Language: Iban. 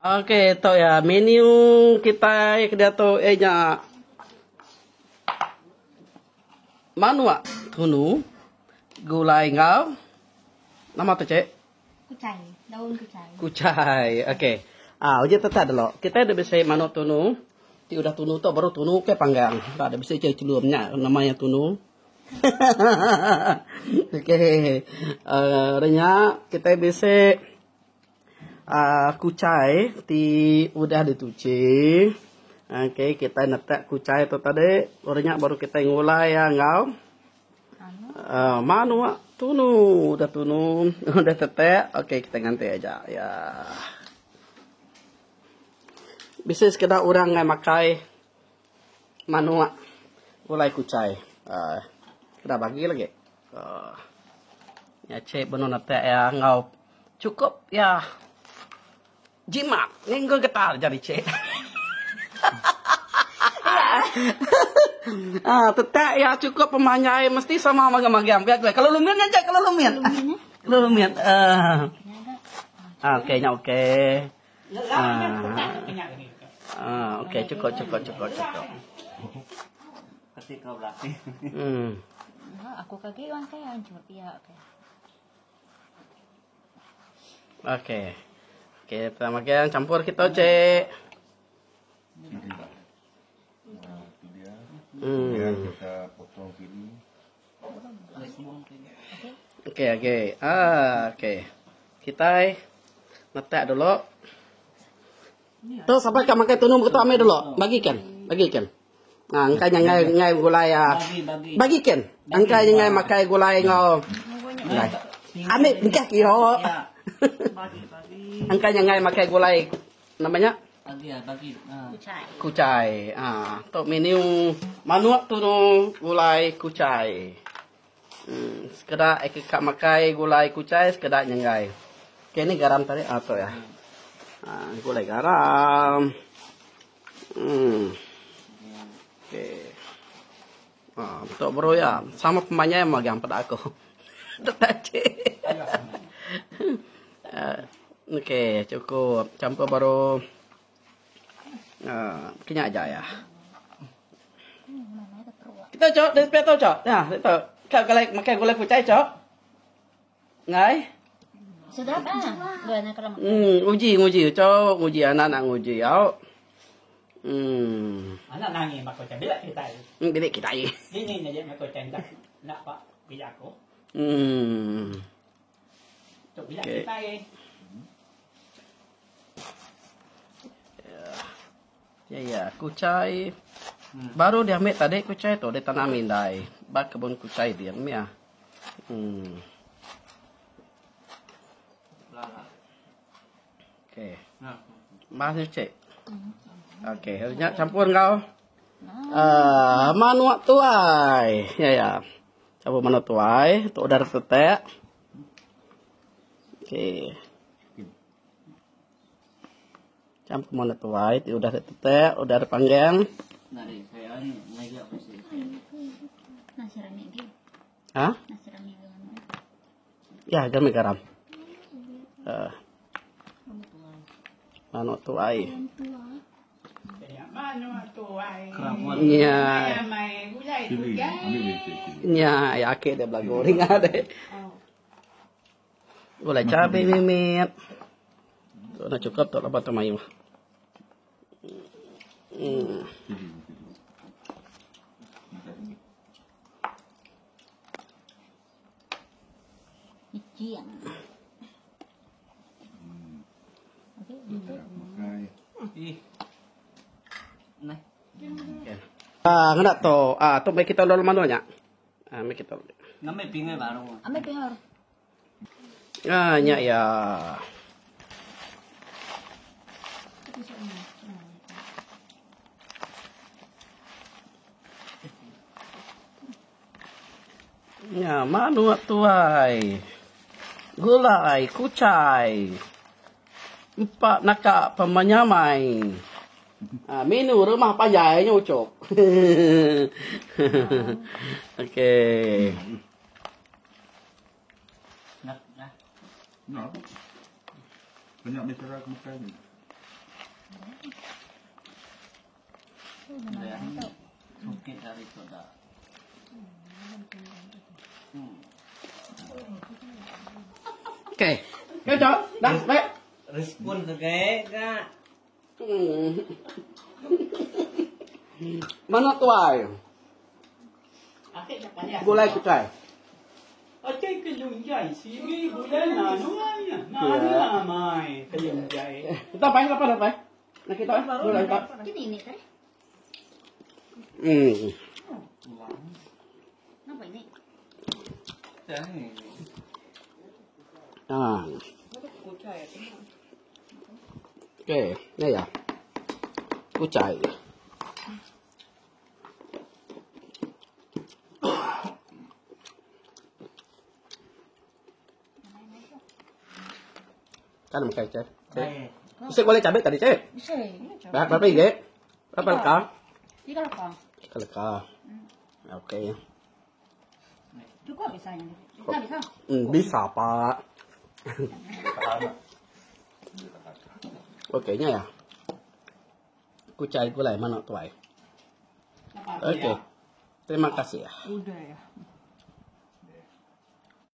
Okey tu iya menu kitai ke diatu iya nya manuk tunu gulai enggau nama tu cik? Kuchai, daun kuchai. Kuchai. Okey. Ah uji tetak dulu. Kitai deh bisi manuk tunu ti udah tunu tu baru tunu ke panggang. Tak deh bisi chelum nya nama iya tunu. Okey. Uh udah nya kitai bisi uhh kuchai ti udah dituchi. Okey kitai netak kuchai tu tadi udah nya baru kitai ngulai iya enggau uhh manuk tunu udah tunu udah tetek okey kitai nganti aja iya. Bisi sekeda orang ngai makai manuk gulai kuchai uhh kena bagi lagi uhh nya cik benung netak iya enggau Chukup iya jimat ninggu getar jadi cik. Ah tetek iya chukup pemanjai mesti sama magang-magang pia ku. Kalau lumin nya cik kalau lumin. Kalau lumin. Ah. Ah okey nya okey. Ah. Ah okey chukup chukup chukup chukup. Hmm. Aku kaki wan kai hancur pia. Okey. Okey, pertama makan campur kita cik. Hmm. Kita potong sini. Okey, okey. Ah, okey. Kita letak dulu. Tu sampai ka makai tunu begitu ambil dulu. Bagikan, bagikan. Ha, engkai nya ngai ngai gulai ah. Bagikan. Engkai nya ngai makai gulai enggau. Ambil engkah kira. Engkai nya ngai makai gulai nama nya? Bagi ah, bagi. Ha. Kucai. Kucai. Ha, tu menu manuk tunu gulai kucai. Hmm, sekeda eh ka makai gulai kucai sekeda nyenggai. Okey ni garam tadi ah tu ya. Ha, gulai garam. Hmm. Okey. Ha, tu baru ya. Sama pemanjai magang peda aku. Tertaci. Okey, cukup. Campur baru. Ha, kenya aja ya. Kita cok, dari tu cok. Ya, itu. Kau gulai makan gulai kucai cok. Ngai. Sedap ah. Dua nak kalau Hmm, uji nguji cok, nguji anak nak nguji au. Hmm. Anak nangis mak kucai bila kita. Hmm, bila kita. Ini ni je mak kucai nak nak pak bila aku. Hmm. Tu bila okay. kita. Ya ya, kuchai. Baru dia ambil tadi kuchai tu dia tanam indai. Ba kebun kuchai dia mia. Hmm. Okey. Mas ni cik. Okey, harusnya campur kau. Uh, manuk tuai. Ya ya. Campur manuk tuai, tu udah tetek. Okey. Campur manuk tuai ti udah ditetek, udah dipanggang. Ha? Ya, garam garam. Uh, manuk tuai. Nya. Nya, ya ake dia belagu ringa deh. Gulai cabai mimit. Tu dah cukup tu lepas tu mayuh. Hmm. Ah, ngena tu. Ah, tu mai kita lalu manu nya. Ah, mai kita. Ngambil pingai baru. Ambil pingai baru. Ah, nya iya. Nya manuk tuai. Gulai kuchai. Empa naka pemenyamai. Ah, menu rumah panjai nya uchup. Okey. Banyak bicara aku makan ni. Okey. Kau cok, dah, baik. Respon ke gaya kak. Mana tuai? Gulai kucai. Sampai, sampai, sampai. Nak kita eh, gulai tak. Hmm. Ah. Okey, ni ya. Kucai. Kan makan cik. Bisa boleh cabik tadi cik? Bisa. Berapa ringgit? Berapa leka? Tiga leka. Tiga leka. Okey. Cukup bisa ini. Bisa bisa. Bisa pak. Okey nya ya. Kucai gulai manok tuai. Okey. Terima kasih ya. Udah ya.